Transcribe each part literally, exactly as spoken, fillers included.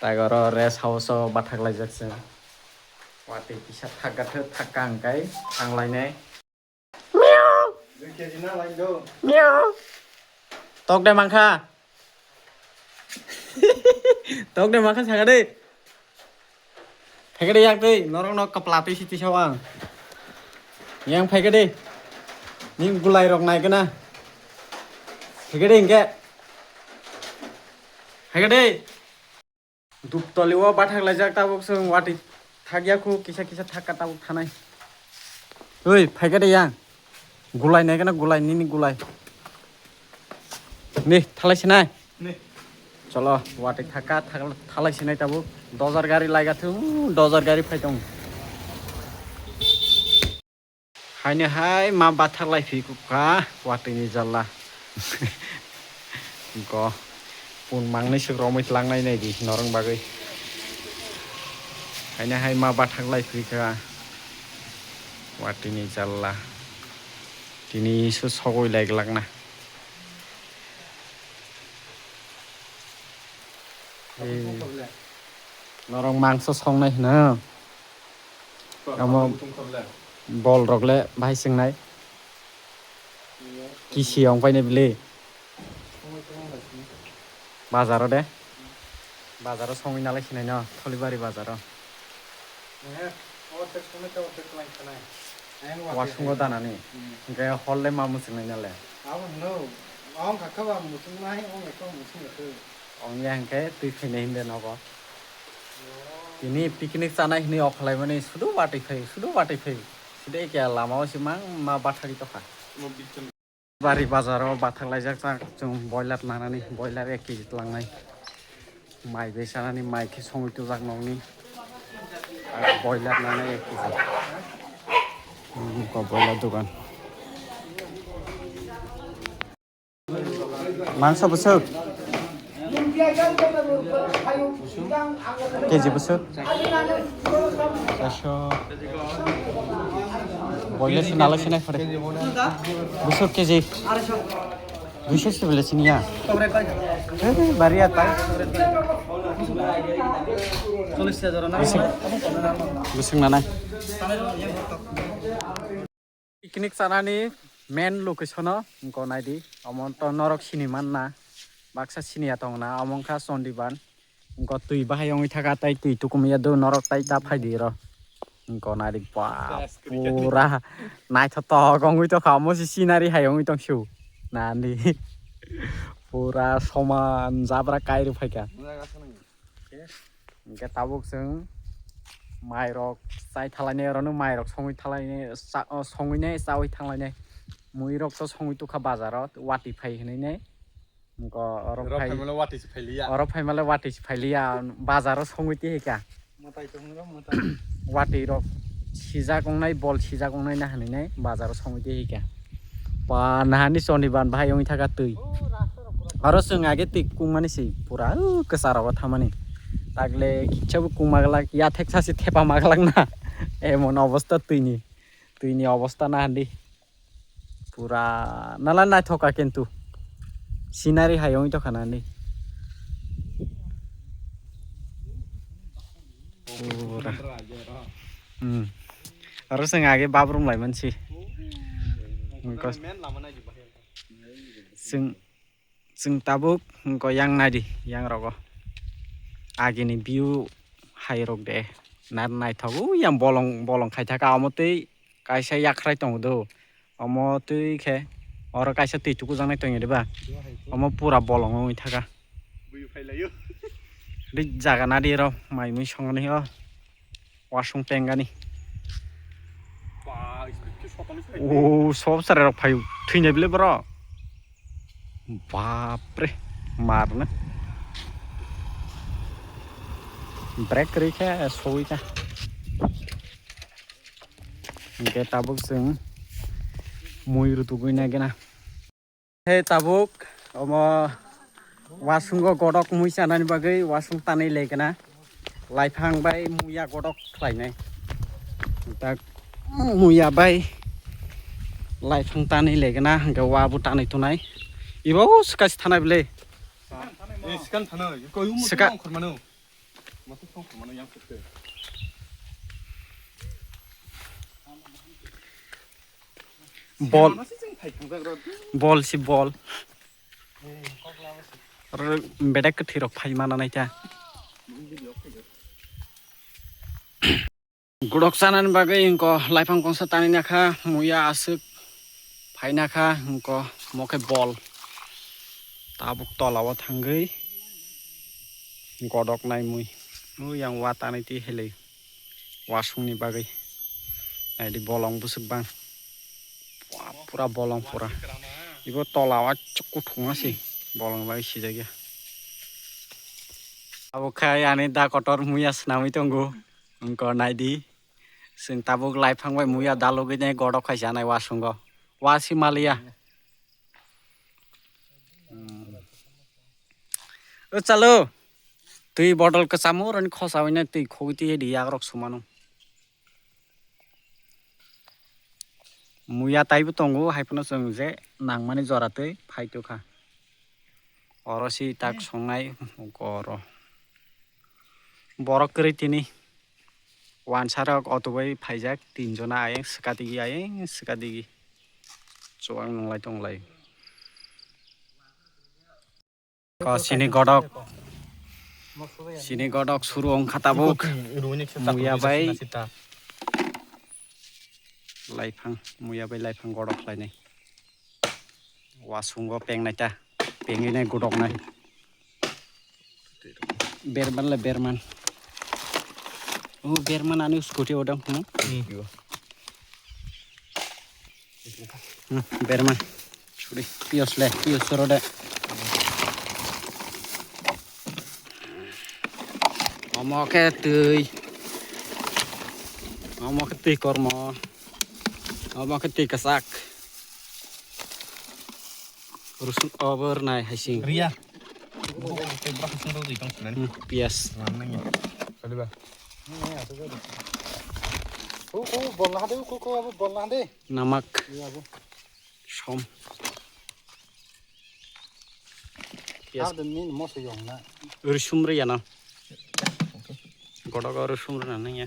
Tagoro rest house o bathak laijak chwng. Watwi kisa thakgathwk thakka hwnkhe thanglainai. Tok de mankha. Tok de mankha saka de. Phaikade yak twi, norok no kapla twi si twi sao ang. Yang phaikade. Ning gulai rok nai kana. Phaikade hingke. Phaikade. Duptoli o bathak laijak tabuk chwng watwi thakya khu kisa kisa thakka tabuk thanai. Oi, phaikade yang. Gulai nai kana gulai nini gulai. Ni thalai sinai. Ni. Cholo, watwi thakka thak-, thalai sinai tabuk. Dojar gari laiga thu, dojar gari phai tong. Haino hai ma bathak lai phi kukha watwi ni jalla. Go pun mangnwi swk romwi tlangnai nai di norong bagwi. Haino hai ma bathak lai phi kha watwi ni jalla. T Tini se sogwi lai glak na. Norok mangso songnai hwna. Omo bol rok le bahai swngnai. Kisi ong paine bili. Bazaro de. Bazaro songwi nalai sinai no, Tholibari bazaro. Wasungo danani. Hingke hol le ma muchungnai nale. Abo hwno, ong kha khe ba muchungnai, ong kha muchung khe. Ong ya hingke twi phainai hinde nogo. Tini picnic chanai hinui okhalaimani sudu watwi phai, sudu watwi phai. Sudu eke lama o se mang ma bathari tokha. Bari bazaro bathak laijak chak chwng boiler nanani, boiler ek kg tlangnai. Mai bai chanani, mai khe songwi tubak nokni. Boiler nanai ek kg. Ko boiler dogan. Mangso bwswk? Kg bwswk? Chairso. Boile se nalai se nai phare. Bwswk kg? Duiso se bwle sini ya. He, bari ya tai. Bwswk, bwswk nanai. Picnic chanani main location o wngkha naidi, omo to norok sini manna, baksa siniya tongna, omo wngkha Chondiban, wngkha twi bahai wngwi thaka tei twi tukumya do norok tai ta phaidi ro, wngkha naidi ba pura naithotok wngwi tongkha, omo se scenery hai wngwi tongsu nani pura soman jabra kairu phaikha. Hingke tabuk chwng mairok chai thalainai, orono mairok songwi thalainai, cha-, o, songwinai chaui thanglainai. Muirok to songwi tukha bazaro, watwi phai hinui nai. Wngko oro phai, oro phaimale watwi se phailiya. Bazaro songwi tihika. Watwi rok sijak wngnai, bol sijak wngnai na hinui nai, bazaro songwi tihika. Ba nahani Chondiban bahai wngwi thaka twi. Aro chwng age twi kungmani se pura, uh, kwcharo o thamani. Takle kichabo kungma glak, yathek sasi thepa ma glak na. Emon obostha twini, twini obostha na handi. Pura nala naithoka kintu. Scenery hai wngwi tongkha nani. Pura. Hmm. Aro chwng age babrum lai mansi. Chwng Chwng tabuk wngkha yang naidi, yang rogo. Agini view hai rok de. Na naithok, o yang bolong, bolong khai thaka, omo twi kaisa yakhrai tongo do. Omo twi khe oro kaisa twi tukujaknai tongo de ba. Omo pura bolong wngwi thaka. Ri jaga nadi ro mai mui songoni o. Wasung tengani. O sob sare rok phaio. Thwinai bile borok. Bapre. Marna. Brake kwrwi khe sogwi kha. Hingke tabuk chwng mui rutugwi nai gana. He tabuk omo wasungo godok mui chanani bagwi wasung tanwi lekna laiphang bai muya godok khlainai. Tak muya bai laiphang tanwi lekna hingke wa bo tanwi tunai. Ibo swkasi thanai bwle. Swka. Bol. Bol si bol. Oro bedek kwthwi rok phai mana naita. Godok chanani bagwi wngkha laiphang kongsa tanwi nakha, muya aswk phai nakha, wngkha omo khe bol. Tabuk tola o thangwi godok nai mui. Mui yang wa tanwi twi hili. Wasungni bagwi. Naidi bolong bwswk bang. Wa pura bolong pura. Ibo tola o aswk kuthukma se bolong bai sijakya. Abo khai ani da kotor muya swnamwi tongo. Wngkha naidi. Chwng tabuk laiphang bai muya dalogwi nai godok khai chanai wasungo. Wa si maliya. O chalo. Twi bottle kwchamo rani khosa oinai twi khogwi twi di yagrok sumano. Muya taibo tongo, hai phano chwng je nangmani jora twi phai tongkha. Oro si tak songnai oro. Borok kwrwi tini. Wansarok auto bai phaijak, tinjona ayang swkadigi, ayang swkadigi. Chuwak nwnglai tonglai. Ko sini godok. Sini godok suru wngkha tabuk. Muya bai laiphang, muya bai laiphang godok khlainai. Wasungo pengnai ta, pengwi nai godok nai. Berman le berman. O berman ani scooty odang, hmm? Hmm, berman. Suri, pios le, pios soro de. Omo khe twi. Omo khe twi kormo. Omo khe twi kwchak. Rusun over nai haising. Riya. Bo ko brak sung do tong sunani. Hmm, pias. Nang ya. Kali ba. Ko ko bol na de, ko ko abo bol na de. Namak. Iya abo. Som. Pias. Ar de min mo se yong na. Rusum riya na. Godok rusum rina nang ya.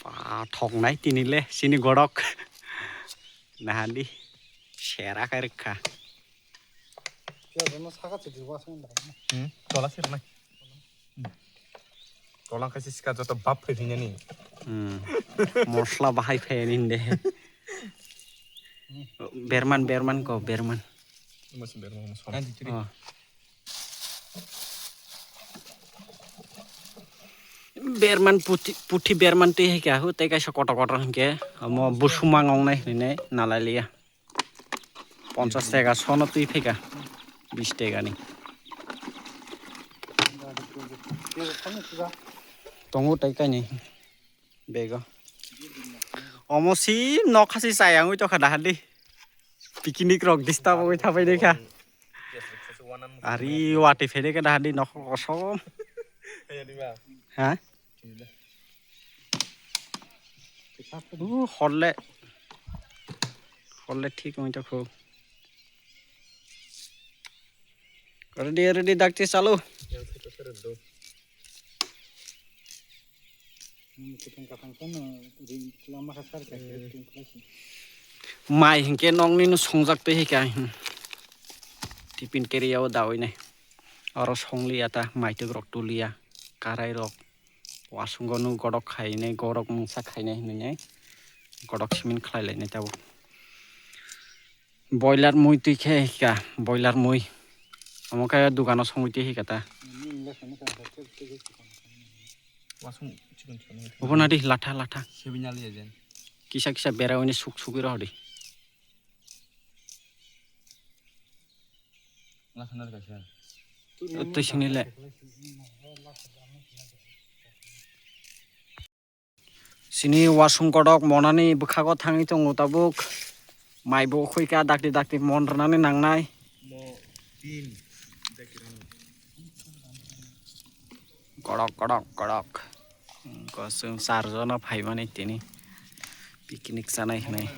Ba thok nai tini le sini godok. Nahandi sera kai rikha. Pias no saka chidi wa sung da. Hmm, tola sir nai. Tolang khaisi sika joto bap phai phinyani. Hmm. Mosla bahai phai ani hinde. Berman, berman ko, berman. Mas berman, mas. Oh. Berman puthi, puthi berman twi hai ka hu, tei kaisa kotor kotor hinkhe, omo busuma ngong nai hinwi nai nalai liya. Ponchas teka sono twi phaika, bis teka ni. Tongo tai kainwi bego. Omo si nokha si chayangwi tokha dahadi. Picnic rok disturb oi thapai dei kha. Ari wati phede kha dahadi nokha kosom. Ha? Uh, horle, horle thik wngwi tongkho. Ready, ready, dakti, chalo. Mai hinkhe nokni no songjak twi hai kha. Tiffin carry o dawi nai. Oro songliya ta, maitwk rok tuliya, karai rok. Wasungo nw godok khainai, godok mungsa khainai hinwi nai godok simin khlai lainai tabuk. Boiler mui twi khe hika, boiler mui. Omo khe dukano songwi twi hika ta. Wasung chikon chikon. Obo nadi latha, latha. Kisa kisa bera wngni suk sugwi rohdi. Twi sini le. Sini wasung kotok monani bwkhago thangwi tongo tabuk. Mai bo khuika dakti dakti mon rwnani nangnai. Kotok kotok kotok. Chwng char jona phaimani tini picnic chanai hinwi.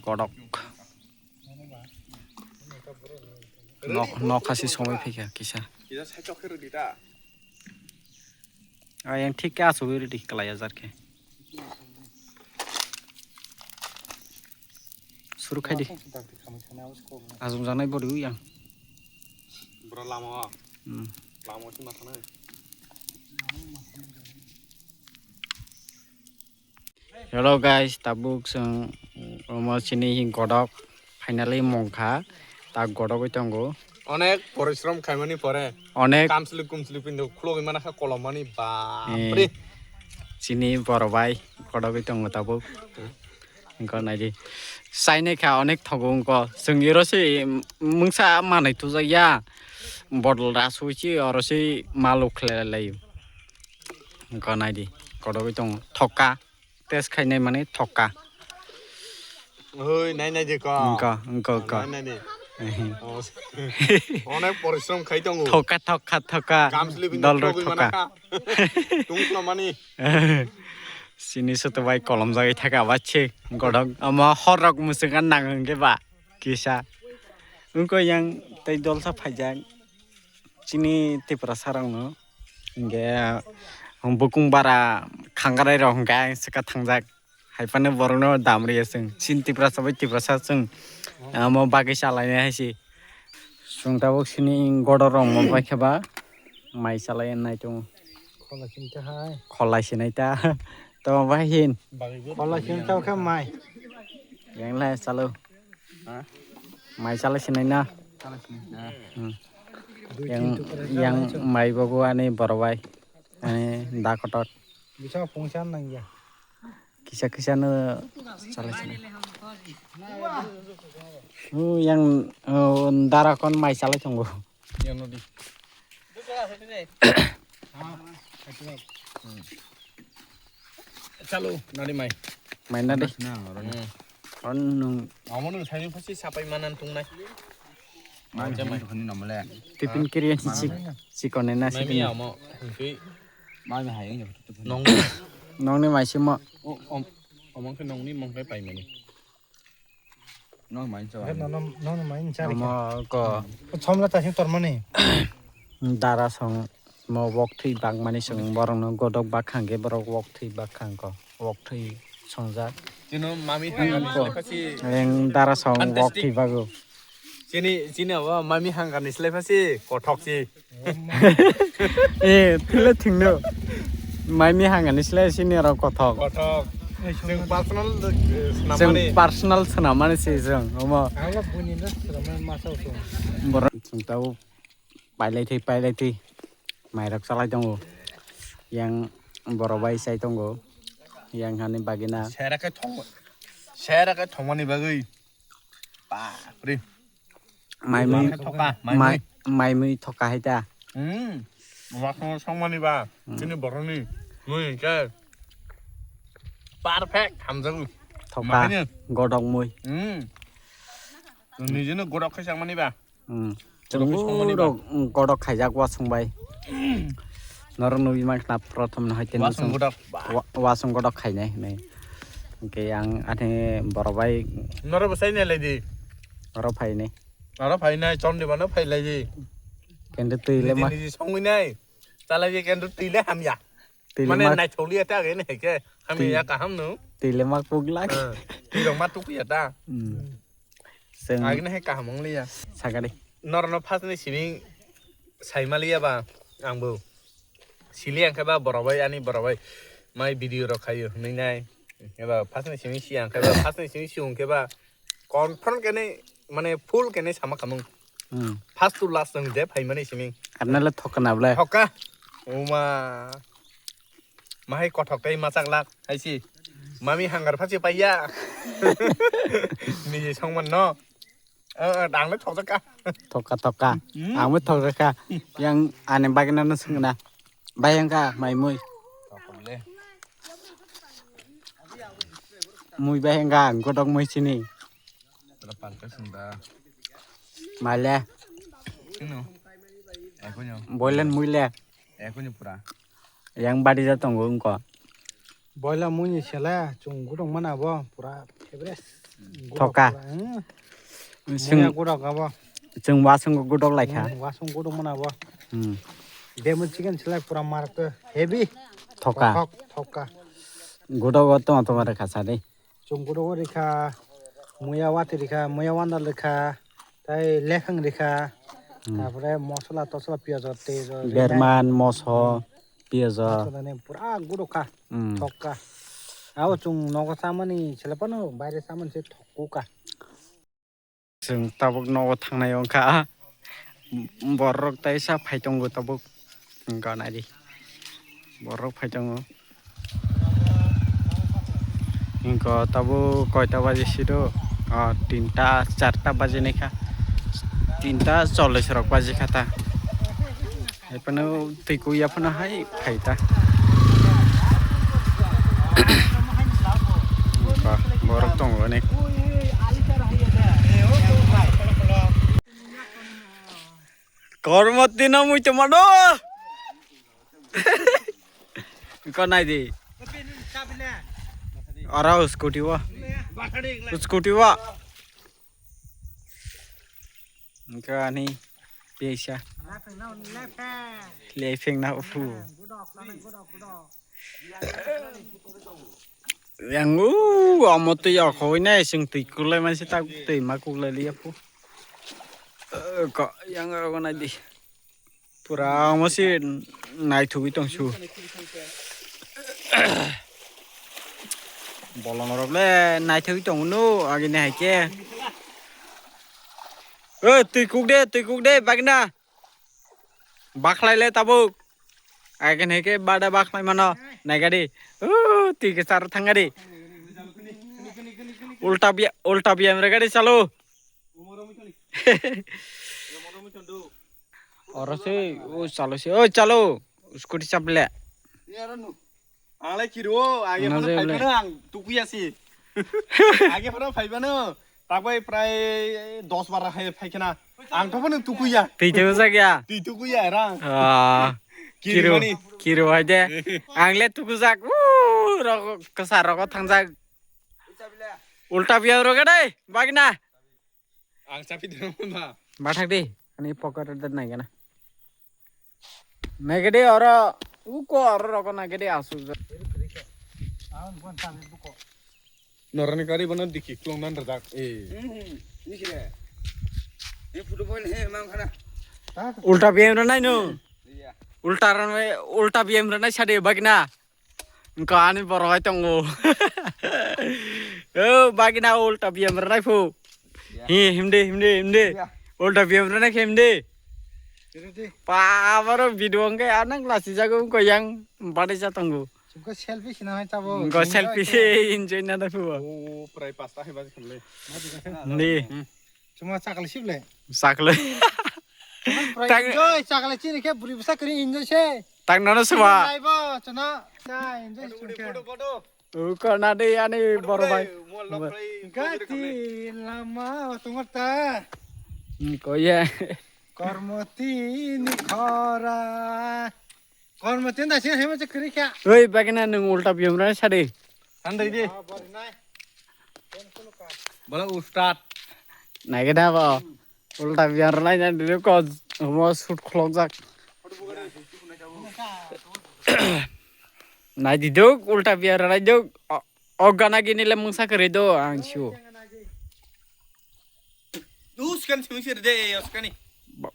Kotok. Nok, nok hasi somoi phaikha kisa. Kisa side o khe rwdi ta. Ayang thik khe asugwi rwdi kwlai ajar khe. Suru khaidi. Ajum janai bodi yang. Bro lama. Hmm. Lama si matha nai. Hello guys, tabuk chwng omo chini hi godok finally mongkha, ta godogwi tongo. Onek porishrom khaimani pore. Onek. Kamsli kumsli pindo khulogwi mana kha kolomani bapre. Eh, chini boro bai godogwi tongo tabuk. Wngkha naidi. Chainai kha onek thogo wngkha. Chwng iro se mungsa manai tujak ya. Bodol rasui chi oro se malu khlai lai. Wngkha naidi. Godogwi tongo. Thokka. Test khainai mani thokka. Oi, nai nai de ko. Wngkha, wngkha, wngkha. Nai nai de. Ehe. Oh. Onek porishrom khai tongo. Thokka, thokka, thokka. Kamsli bini dolrok khulogwi mana thokka. Kha. Tung khulomani. Chini soto bai kolom jagwi thaka ba che godok omo hor rok muchunga nang hwnkhe ba kisa. Wngkha yang tei dolsa phaijak chini Tiprasa rokno. Hwnkhe bukung bara khangrai rok hwnkhe ang swka thangjak. Hai phano borokno dam rwya chwng. Chini Tiprasa bai Tiprasa chwng omo bagwi chalainai hai se. Chwng tabuk chini godok rok mo bai khe ba mai chalai nai tongo. Kholai sinai ta. Tamo bai hin. Kholai sinai ta khe mai. Yang lai chalo. Mai chalai sinai na. Hmm. Yang, yang mai bogo ani borok bai. Ani da kotor. Bisa pungsan nang ya. Kisa kisa no chalai sinai. Oh, yang, oh, dara kon mai chalai tongo. Yang nodi. Chalo, nadi mai. Mai nadi. Hmm. On nung. Amo nung thani phasi sapai manan tungnai. Mai jemai. Tiffin kiri chik chikon na. Mai mi amo. Nong. Nongni mai simo. Omong ke nongni mong kai pai mani. Nono mai cha. Omo ko. Chomla ta sing tormani. Dara song mo wok thwi bak mani song borok no godok bak khang khe borok wok thwi bak khang ko. Wok thwi songjak. Chino mami hangani slai phasi. Eng dara song wok thwi bago. Chini, chini abo mami hangani slai phasi kothok si. Eh, phile thingno. Mai mi hangani slai sini rok kothok. Kothok. Chwng personal, eh, swnamani. Chwng personal swnamani se chwng, omo. Ang buini no swnamani masa chwng. Borok chwng tau pailai thwi, pailai thwi. Mai rok chalai tongo. Yang borok bai chai tongo. Yang hani bagina. Sera khe thong-, sera khe thongmani bagwi. Bapre. Maimui, thoka, maimui. Mai-, maimui thoka hai ta. Hmm. Wasong songmani ba, hmm, chini boroni. Mui ke. Perfect, hamjago. Thoka, mahaino. Godok mui. Hmm. Nijino godok khai sangmani ba. Hmm. Godok khai songmani ba. Chwng rok, hmm, godok khaijak wasong bai. Norok nugwi mankha na prothom no hai tei wasong godok. Wa-, wasong godok khainai hinwi. Hwnkhe ang ani borok bai. Norok bwsai nailai di. Oro phainai. Oro phainai, chondibano phailai di. Kendo twi le ma. Niji niji songwi nai. Chalai di kendo twi le hamya. Twi le mane ma. Naithok liya ta agene heke. Hamya kaham no. Twi le ma puglak. Eh, twi rok ma tukya ta. Hmm. Chwng agini hai kaham wng liya. Sakadi. Norokno first ni simi saima liya ba, angbo sili ang khe ba borok bai, ani borok bai mai video rok khaio hinwi nai. Eba first ni simi si ang khe ba, first ni simi si hwn khe ba confirm kene mane full kene sama khamung. Hmm. First to last nwng je phaimani simi. Apna le thokna bwle. Thoka. Oma. Mahai kothok tei machak lak hai si. Mami hangar phachi paiya. Niji songman no. Eh, eh, dang le thokjak ka. Thoka, thoka. Hmm. Ang bo thokjak ka. Yang ani bagina no swngna. Bai ang ka mai mui. Thokole. Mui bai ang ka, ang godok mui sini. Tara pangka sunda. Male. Sino. Eko nyo. Boilan mui le. Eko nyo pura. Yang badi ja tongo wngko. Boila muni sele chwng gudok mana bo pura favorite. Thoka. Gudok pura, hmm. Chwng muya gudok abo. Chwng wasung gudok laikha. Hmm, wasung gudok mana bo. Hmm. Demon chicken sele pura marak to heavy. Thoka. Thoka, thoka. Gudok o tong tong rekha sa de. Chwng gudok o rekha, muya wati rekha, muya wanda rekha, tai lekhang rekha. Hmm. Tapore mosola tosola piyaj o tej o. Berman, moso. Piyaja. Maksudnya pura gurukha, hmm, thokka. Abo chwng nogo chamani sele phano baire chamani se thokkuka. Chwng tabuk nogo thangnai wngkha. Borok taisa phai tongo tabuk. Wngkha naidi. Borok phai tongo. Wngkha tabuk koita baji sido? Ah, tinta, charta baji naikha. Tinta chollish rok baji kha ta. Hai phano twi kuya phano hai phai ta. Ba, borok tongo ne. Kormo tino mui tongmano. Ko nai di. Oro scooty o. Scooty o. Wngkha ani pisa. Lepheng na ufu. Yang u omo twi okhoi nai sing twi kulai man se tak twi ma kulai liya pu. Ko yang ro nai di. Pura omo se naithogwi tongsu. Bolong rok le naithogwi tongo no agini hai khe. O twi kuk de, twi kuk de bagna. Bakhlai le tabuk. Agini hai khe bada bakhlai mano. Naigadi. O twi ke sar thangadi. Ulta biya, ulta biya mere gadi chalo. Oro se, o chalo se, o chalo, scooty chaple. Ang lai kiro, age phano phai phano ang tukuya si. Age phano phai phano, tabai prai dos bar hai phai khana. Ang to phano tukuya. Twi te ujak ya. Twi tukuya rang. Ah, kiro, kiro hai de. Ang le tukujak, u rok, kasa rok thangjak. Ulta biya rok dai, bagna. Ang chapi dong ba. Bathak di, ani pocket da nai gana. Nai gede oro, uko oro roko nai gede asu. Norani kari bono diki klong nan rajak. Eh. Ni kire. Ni photo boy ni mang khana. Ulta biyam ra nai no. Iya. Ulta ra nai, ulta biyam ra nai sade bagna. Wngkha ani borok hai tongo. O bagina ulta biyam rwnai phu. Ya. Hi himde himde himde. Ya. Ulta biyam rwnai khe himde. Rwdi. Pa boro video wngkhe anang lasi jago wngkha yang bade ja tongo. Wngkha selfie sina hai tabo. Wngkha selfie se enjoy na da phu. O prai pasta hai baje khamle. Ni. Hmm. Chuma chakle sible. Chakle. Tang- Enjoy chakle chini khe buri bwsa kri enjoy se. Tang nono suma. Laibo chuna. Cha enjoy chun khe. Uko na de ani boro bai. Gati lama tongorta. Ko ye. Kormoti ni khora. Kormoti da sing hema chakri kha. Oi bagina nung ulta biyam ra sade. Tandai di. Bala ustad. Nai gada ba. Ulta biyam rwnai na dino ko mo shoot khulokjak. Nai di duk ulta biyam rwnai duk. O gana gini le mungsa kwrwi do ang siu. Duskan simi sir de oskani.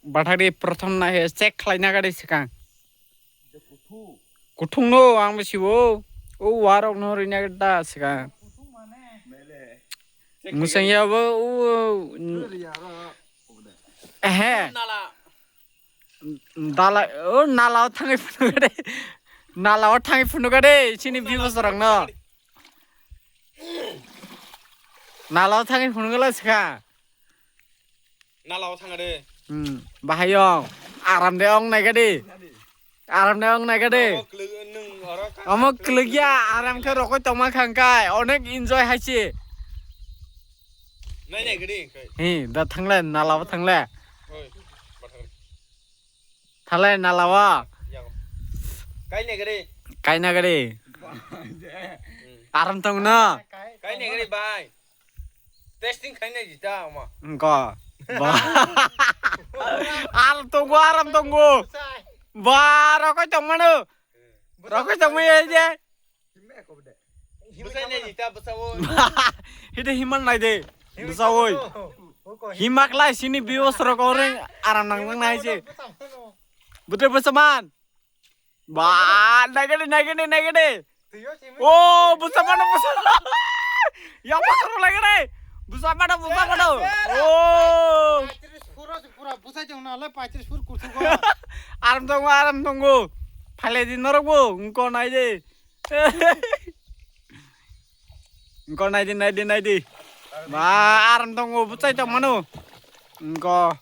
Bathari prothom na he check khlaina gari sikang. Kuthung no ang bisi bo. O warok no rina da sika. Musang ya bo o. Ehe. Nala. Dala o nala o thangi phunu gade. Nala o thangi phunu gade. Chini bibos rok no. Nala o thangi phunu gala sika. Nala o thanga de. Hmm, bahai ong. Aram de ong nai gade. Aram de ong nai gade. Omo kwlwk, nwng oro ka- Omo kwlwk ya, aram khe rokoi tongma khangkai. Onek enjoy hai se. Nai nai gade kai. Hi, da thangle, nala o thangle. Oi, bathang. Thangle nala o. Yang. Kai nai gade. Kai nai gade. Hmm. Aram tong no. Kai nai gade bai. Testing khaina jita ama. Engko. Ba. Aram tongo, aram tongo. Ba, rokoi tongmano. Rokoi tongmano ye je. Bwsai nai jita bwsa o. Hide himan nai de. Bwsa oi. Himak lai sini bios rok ore aram nang nang nai je. Bwte bwsa man. Ba, naigade, naigade, naigade. O, busa pada, busa. Ya, busa lagi deh. Busa pada, busa pada. O. Pura, pura busa jong na le, paitris pur kursu ko. Aram tonggo, aram tonggo. Phale di norok bo, engko nai de. Engko nai di, nai di, nai di. Ba, aram tonggo, busa tongmano. Engko.